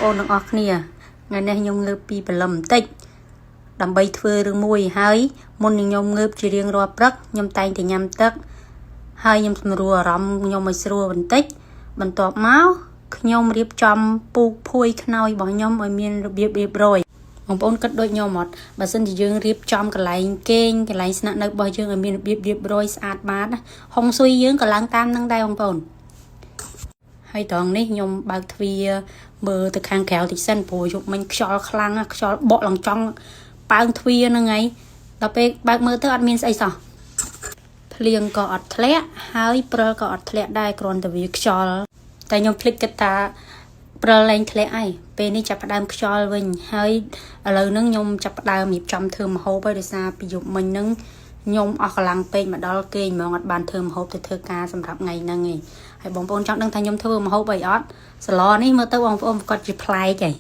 ប្អូនទាំងអស់គ្នាថ្ងៃនេះខ្ញុំងើបពីព្រលឹមបន្តិចដើម្បីធ្វើរឿងមួយហើយមុននឹងខ្ញុំងើបជារៀងរាល់ព្រឹកខ្ញុំតែងតែញ៉ាំទឹកហើយខ្ញុំសម្រួលអារម្មណ៍ខ្ញុំឲ្យស្រួលបន្តិចបន្ទាប់មកខ្ញុំរៀបចំពូកភួយខ្នើយរបស់ខ្ញុំឲ្យមានរបៀបរៀបរយបងប្អូនគិតដូចខ្ញុំអត់បើសិនជាយើងរៀបចំកន្លែងគេងកន្លែងស្នាក់នៅរបស់យើងឲ្យមានរបៀបរៀបរយស្អាតបាតណាហុងស៊ុយយើងក៏ឡើងតាមនឹងដែរបងប្អូន ហើយត្រង់នេះខ្ញុំបើកទ្វារមើលទៅខាងក្រៅតិចសិនព្រោះយប់មិញខ្យល់ខ្លាំងណាស់ខ្យល់បក់ឡើងចង់ប៉ើងទ្វារហ្នឹងហើយដល់ពេលបើកមើលទៅអត់មានស្អីសោះភ្លៀងក៏អត់ធ្លាក់ហើយព្រិលក៏អត់ធ្លាក់ដែរគ្រាន់តែវាខ្យល់តែខ្ញុំភ្លេចគិតថាព្រិលលែងធ្លាក់ហើយពេលនេះចាប់ផ្ដើមខ្យល់វិញហើយឥឡូវហ្នឹងខ្ញុំចាប់ផ្ដើមរៀបចំធ្វើម្ហូបហើយដោយសារពីយប់មិញហ្នឹងខ្ញុំអស់កម្លាំងពេកមកដល់គេងហ្មងអត់បានធ្វើម្ហូបទៅធ្វើការសម្រាប់ថ្ងៃហ្នឹងឯង ហើយបងប្អូនចង់ដឹងថាខ្ញុំធ្វើម្ហូបអីអត់សឡនេះមើលទៅបងប្អូនគាត់ជាប្លែកឯង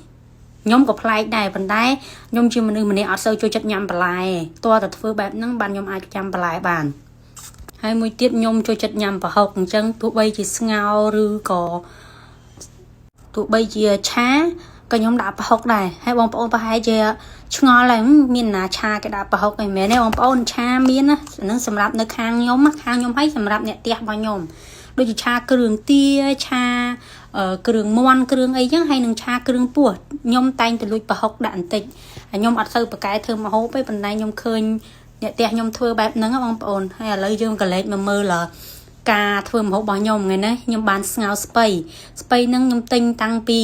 ខ្ញុំក៏ប្លែកដែរប៉ុន្តែខ្ញុំជាមនុស្សម្នាក់អត់សូវចូលចិត្តញ៉ាំបន្លែទេតើតែធ្វើបែបហ្នឹងបានខ្ញុំអាចញ៉ាំបន្លែបានហើយមួយទៀតខ្ញុំចូលចិត្តញ៉ាំប្រហុកអញ្ចឹងទោះបីជាស្ងោរឬក៏ទោះបីជាឆាក៏ខ្ញុំដាក់ប្រហុកដែរហើយបងប្អូនប្រហែលជាឆ្ងល់ហើយមានណាឆាគេដាក់ប្រហុកអីមែនទេបងប្អូនឆាមានណាហ្នឹងសម្រាប់នៅខាងខ្ញុំណាខាងខ្ញុំហើយសម្រាប់អ្នកផ្ទះរបស់ខ្ញុំ ដូចជាឆាគ្រឿងទាឆាគ្រឿងមាន់គ្រឿងអីចឹងហើយនឹងឆាគ្រឿងពោះខ្ញុំតែងតែលួចប្រហុកដាក់បន្តិចហើយខ្ញុំអត់សូវប្រកែធ្វើម្ហូបទេប៉ុន្តែខ្ញុំឃើញអ្នកផ្ទះខ្ញុំធ្វើបែបហ្នឹងហ៎បងប្អូនហើយឥឡូវយើងក៏លេចមកមើលការធ្វើម្ហូបរបស់ខ្ញុំថ្ងៃនេះខ្ញុំបានស្ងោរស្ពៃស្ពៃហ្នឹងខ្ញុំទិញតាំងពី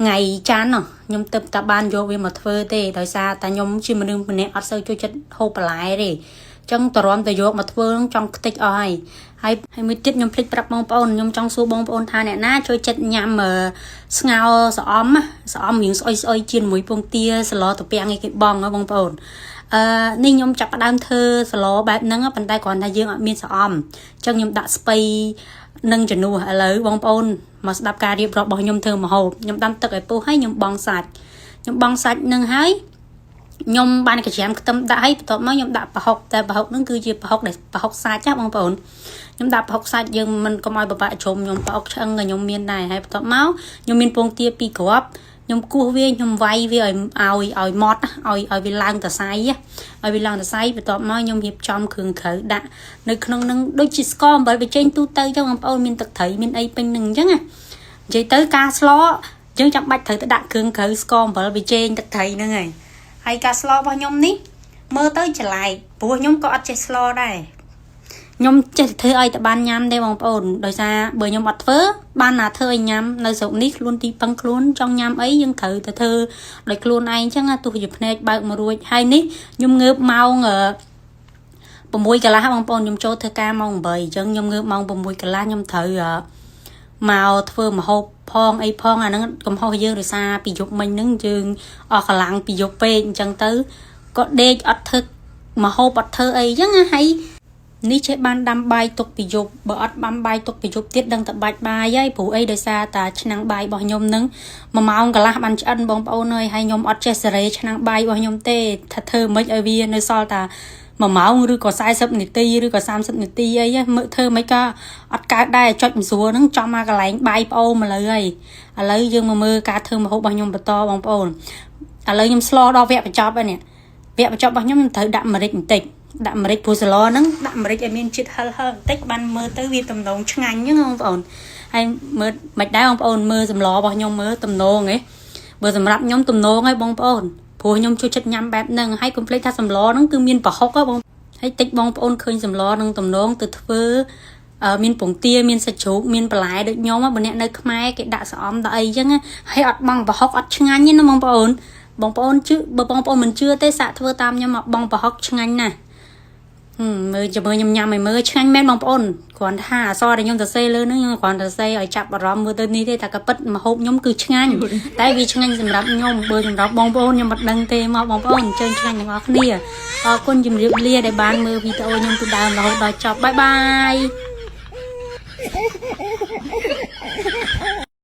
ថ្ងៃច័ន្ទខ្ញុំទៅតែបានយកវាមកធ្វើទេដោយសារតែខ្ញុំជាមនុស្សម្នាក់អត់សូវចូលចិត្តហូបបន្លែទេចឹងតរំតែយកមកធ្វើនឹងចង់ខ្ទេចអស់ហើយហើយហើយមួយទៀតខ្ញុំភ្លេចប្រាប់បងប្អូនខ្ញុំចង់សួរបងប្អូនថាអ្នកណាចូលចិត្តញ៉ាំស្ងោរស្អំស្អំរៀងស្អុយស្អុយជៀនមួយពងទាសឡតពាំងឯគេបងហ៎បងប្អូនអឺនេះខ្ញុំចាប់ផ្ដើមធ្វើសឡបែបហ្នឹងប៉ុន្តែគ្រាន់តែយើងអត់មានស្អំអញ្ចឹងខ្ញុំដាក់ស្ពៃនឹងជំនួសឥឡូវបងប្អូនមកស្ដាប់ការរៀបរាប់របស់ខ្ញុំធ្វើម្ហូបខ្ញុំដាំទឹកឲ្យពុះហើយខ្ញុំបង់សាច់ខ្ញុំបង់សាច់នឹងហើយខ្ញុំបានកាច្រាមខ្ទឹមដាក់ហើយបន្ទាប់មកខ្ញុំដាក់ប្រហុកតែប្រហុកហ្នឹងគឺជាប្រហុកដែលប្រហុកសាច់ចាបងប្អូនខ្ញុំដាក់ប្រហុកសាច់យើងមិនកុំឲ្យពិបាកជ្រុំខ្ញុំប្រហុកឆ្អឹងក៏ខ្ញុំមានដែរហើយបន្ទាប់មកខ្ញុំមានពងទាពីរគ្រាប់ខ្ញុំគោះវាខ្ញុំវាយវាឲ្យឲ្យឲ្យម៉ត់ឲ្យឲ្យវាឡើងតសៃឲ្យវាឡើងតសៃបន្ទាប់មកខ្ញុំរៀបចំគ្រឿងក្រៅដាក់នៅក្នុងនឹងដូចជាស្ករអំបិលបញ្ចេញទូទៅចឹងបងប្អូនមានទឹកត្រីមានអីពេញនឹងអញ្ចឹងណានិយាយទៅការស្លយើងចាំបាច់ត្រូវទៅដាក់គ្រឿងក្រៅស្ករអំបិលបញ្ចេញទឹកត្រីហ្នឹងហើយហើយការស្លរបស់ខ្ញុំនេះមើលទៅច្រឡែកព្រោះខ្ញុំក៏អត់ចេះស្លដែរខ្ញុំចេះតែធ្វើឲ្យតែបានញ៉ាំទេបងប្អូនដោយសារបើខ្ញុំអត់ធ្វើបានណាធ្វើឲ្យញ៉ាំនៅស្រុកនេះខ្លួនទីពឹងខ្លួនចង់ញ៉ាំអីយើងត្រូវតែធ្វើដោយខ្លួនឯងអញ្ចឹងទោះជាភ្នែកបើកមករួចហើយនេះខ្ញុំងើបម៉ោង6កន្លះបងប្អូនខ្ញុំចូលធ្វើការម៉ោង8អញ្ចឹងខ្ញុំងើបម៉ោង6កន្លះខ្ញុំត្រូវមកធ្វើម្ហូបផងអីផងអាហ្នឹងកំហុសយើងដោយសារពីយប់មិញហ្នឹងយើងអស់កម្លាំងពីយប់ពេកអញ្ចឹងទៅក៏ដេកអត់ធ្វើម្ហូបអត់ធ្វើអីអញ្ចឹងណាហើយនេះចេះបានដាំបាយទុកពីយប់បើអត់ដាំបាយទុកពីយប់ទៀតដឹងតែបាច់បាយហើយព្រោះអីដោយសារតាឆ្នាំងបាយរបស់ខ្ញុំនឹង1ម៉ោងកន្លះបានឆ្អិនបងប្អូនអើយហើយខ្ញុំអត់ចេះសេរីឆ្នាំងបាយរបស់ខ្ញុំទេថាធ្វើមិនឲ្យវានៅសល់តា1ម៉ោងឬក៏40នាទីឬក៏30នាទីអីមើលធ្វើមិនក៏អត់កើតដែរចុចមិនស្រួលហ្នឹងចំមកកន្លែងបាយប្អូនមកលើហើយឥឡូវយើងមកមើលការធ្វើម្ហូបរបស់ខ្ញុំបន្តបងប្អូនឥឡូវខ្ញុំស្លដល់វគ្គបញ្ចប់ហើយនេះវគ្គបញ្ចប់របស់ខ្ញុំខ្ញុំត្រូវដាក់ម្រេចបន្តិចដាក់ម្រេចព្រោះសឡហ្នឹងដាក់ម្រេចឲ្យមានជាតិហឹរហឹរបន្តិចបានមើលទៅវាទំនងឆ្ងាញ់ហ្នឹងបងប្អូនហើយមើលមិនដែរបងប្អូនមើលសម្លរបស់ខ្ញុំមើលទំនងហ៎បើសម្រាប់ខ្ញុំទំនងហើយបងប្អូនព្រោះខ្ញុំចូលចិត្តញ៉ាំបែបហ្នឹងហើយកុំភ្លេចថាសម្លហ្នឹងគឺមានប្រហុកហ៎បងហើយតិចបងប្អូនឃើញសម្លនឹងទំនងទៅធ្វើមានពងទាមានសាច់ជ្រូកមានបន្លែដូចខ្ញុំបើអ្នកនៅខ្មែរគេដាក់ស្អំដាក់អីចឹងហើយអត់បងប្រហុកអត់ឆ្ងាញ់ទេណាបងប្អូនបងប្អូនជឿបើបងប្អូនមិនជឿទេសាកធ្វើតាមខ្ញុំមកបងប្រហុកឆ្ងាញ់ណាស់មើលចាំមើលខ្ញុំញ៉ាំឲ្យមើលឆ្ងាញ់មែនបងប្អូនគ្រាន់ថាអសរដែលខ្ញុំសរសេរលើហ្នឹងខ្ញុំគ្រាន់តែសរសេរឲ្យចាប់អារម្មណ៍មើលទៅនេះទេតែក៏ពិតម្ហូបខ្ញុំគឺឆ្ងាញ់តែវាឆ្ងាញ់សម្រាប់ខ្ញុំបើសម្រាប់បងប្អូនខ្ញុំមិនដឹងទេមកបងប្អូនអញ្ជើញឆ្ងាញ់ទាំងអស់គ្នាអរគុណជំរាបលាដែលបានមើលវីដេអូខ្ញុំពីដើមរហូតដល់ចប់បាយបាយ